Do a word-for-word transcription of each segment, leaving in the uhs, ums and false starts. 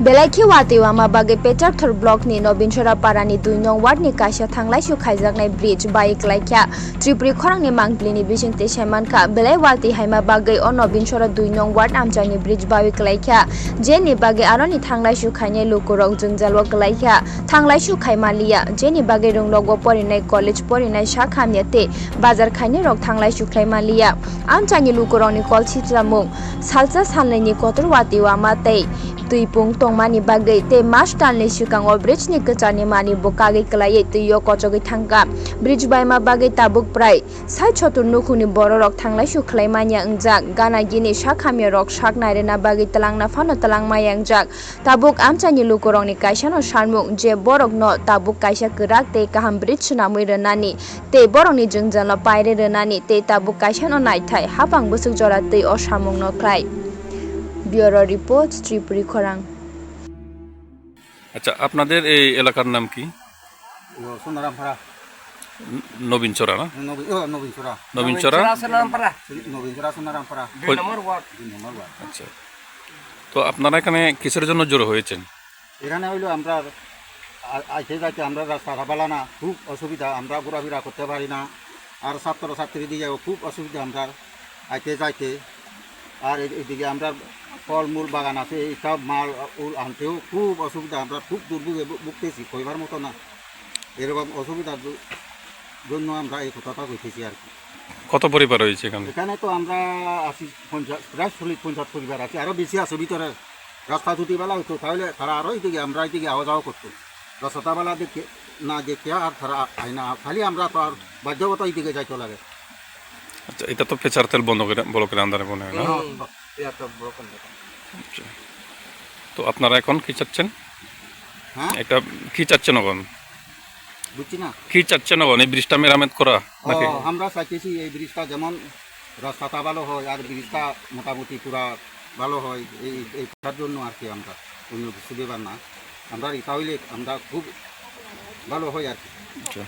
Belai khe watwi wama bagwi Pecharthor block ni Nobinsora para ni dui nong ward ni kaisa thanglaisu khaijaknai bridge bai kwlaikha. Tripuri khorang ni mangpili ni bisingtwi saimankha, belai watwi haima bagwi o Nobinsora dui nong ward amchaini bridge bai kwlaikha, jeni bagwi aroni thanglaisu khainai lukurok jwngjalo kwlaikha. Thanglaisu khai manliya, jeni bagwi rwngrokbo porinai, college porinai, sak hamya tei bazar khainai rok thanglaisu khlai manliya. Amchaini lukurokni kol sitramung, salsa salnwini kotor watwi wama tei twi pung tongmani bagwi tei mas talni swkango bridge ni kwcharni mani bo kagwi kwlaiwi twi o kochogwi thangkha. Bridge baima bagwi tabuk prai sait sotor nukhungni bororok thanglaisu khlai manya wngjak. Gana gini sak hamya rok sak nairwna bagwi twlangna phano twlangmaya wngjak. Tabuk amchaini lukurokni kaisano sanmung je borokno tabuk kaisa kwrak tei kaham bridge swnamwi rwnani tei borokni jwngjalo pairi rwnani tei tabuk kaisano naithai hapang bwswk jora twi o samungno khlai. Bureau Report, Tripuri Khorang. আচ্ছা, আপনাদের এই এলাকার নাম কি? ও, সোনারামপাড়া। ন-, নবীনচরা না? নবী-, ও, নবীনচরা। নবীনচরা? নবীনচরা সোনারামপাড়া। নবীনচরা সোনারামপাড়া। দুই ওই নম্বর ওয়ার্ড। দুই নম্বর ওয়ার্ড। আচ্ছা। তো আপনারা এখানে কিসের জন্য জড়ো হয়েছেন? এখানে হইলো আমরা আ-, আইতে যাইতে আমরা রাস্তা ভালা না, খুব অসুবিধা, আমরা ঘোরাফেরা করতে পারি না। আর ছাত্র ছাত্রী দিকেও খুব অসুবিধা আমরা আইতে যাইতে। আর এ-, এদিকে আমরা ফলমূল বাগান আছে, এই সব মাল উল আনতেও খুব অসুবিধা, আমরা খুব দুর্ভোগে ভু-, ভুগতেছি, কইবার মতো না। এরকম অসুবিধার জ-, জন্য আমরা এই কথাটা কইতেছি আর কি। কত পরিবার হয়েছে এখানে? এখানে তো আমরা আশি, পঞ্চাশ, প্রায় চল্লিশ পঞ্চাশ পরিবার আছে, আরো বেশি আছে ভিতরে। রাস্তা যদি ভালা হইতো, তাহলে তারা আরো এদিকে, আমরা এদিকে আওয়া যাওয়া করতো। রাস্তাটা ভালা দেখে, না দেখে আর তারা আয় না, খালি আমরা তো আর বাধ্যগত এদিকে যাইতে লাগে। আচ্ছা, এটা তো পেচারতেল বন্ধ করে, ব্লকের আন্ডারে মনে হয় না? হুম, এটা তো ব্লকের আন্ডারে। আচ্ছা। তো আপনারা এখন কি চাচ্ছেন? হ্যাঁ? এটা কি চাচ্ছেন এখন? বুঝছি না। কি চাচ্ছেন এখন? এই ব্রিজটা মেরামত করা ও, নাকি? আমরা চাইতেছি এই ব্রিজটা যেমন রাস্তাটা ভালো হয় আর ব্রিজটা মোটামুটি পুরা ভালো হয়, এই, এই কথার জন্য আর কি আমরা, অন্য কিছু ব্যাপার না। আমরা এটা হইলে আমরা খুব ভালো হয় আর কি। আচ্ছা।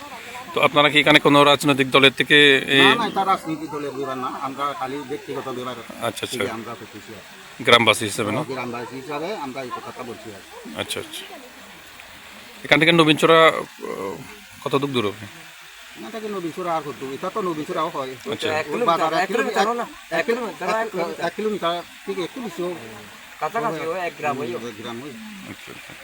তো আপনারা কি এখানে কোনো রাজনৈতিক দলের থেকে এই না, না, এটা রাজনৈতিক দলের ব্যাপার না, আমরা খালি ব্যক্তিগত ব্যাপার আচ্ছা, আচ্ছা। থেকে আমরা করতেছি আর কি। গ্রামবাসী হিসেবে না? গ্রামবাসী হিসাবে আমরা এই কথাটা বলছি আর কি। আচ্ছা, আচ্ছা। এখান থেকে নবীনচরা, আহ, কত দূর দূর হবে? এখান থেকে নবীনচরা আর কত দূর? এটা তো নবীনচরাও হয়। আচ্ছা। এক ওই কিলোমিটার, বাজার এক এক কিলোমিটার, কিলোমিটার না? এক এক কিলোমিটার, এক এক কিলোমিটার। এক কিলোমিটার থেকে একটু বেশি হবে। কাছাকাছি হয়, এক গ্রাম হয়। হুম, এক গ্রাম হয়। আচ্ছা, আচ্ছা।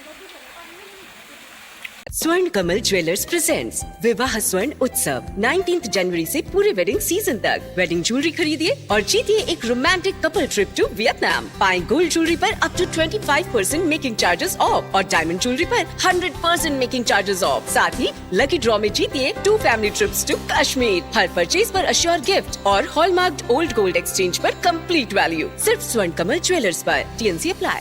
Swarn Kamal Jewellers presents विवाह स्वर्ण उत्सव, नाइनटीन्थ जनवरी से पूरे वेडिंग सीजन तक। वेडिंग ज्वेलरी खरीदिए और जीतिए एक romantic couple trip to Vietnam. पाएं गोल्ड ज्वेलरी पर up to twenty five percent making charges off और डायमंड ज्वेलरी पर hundred percent making charges off. साथ ही लकी ड्रॉ में जीतिए two family trips to Kashmir. हर परचेज पर अश्योर गिफ्ट और हॉलमार्क्ड ओल्ड गोल्ड एक्सचेंज पर कंप्लीट वैल्यू। सिर्फ स्वर्ण कमल ज्वेलर्स पर। TNC apply.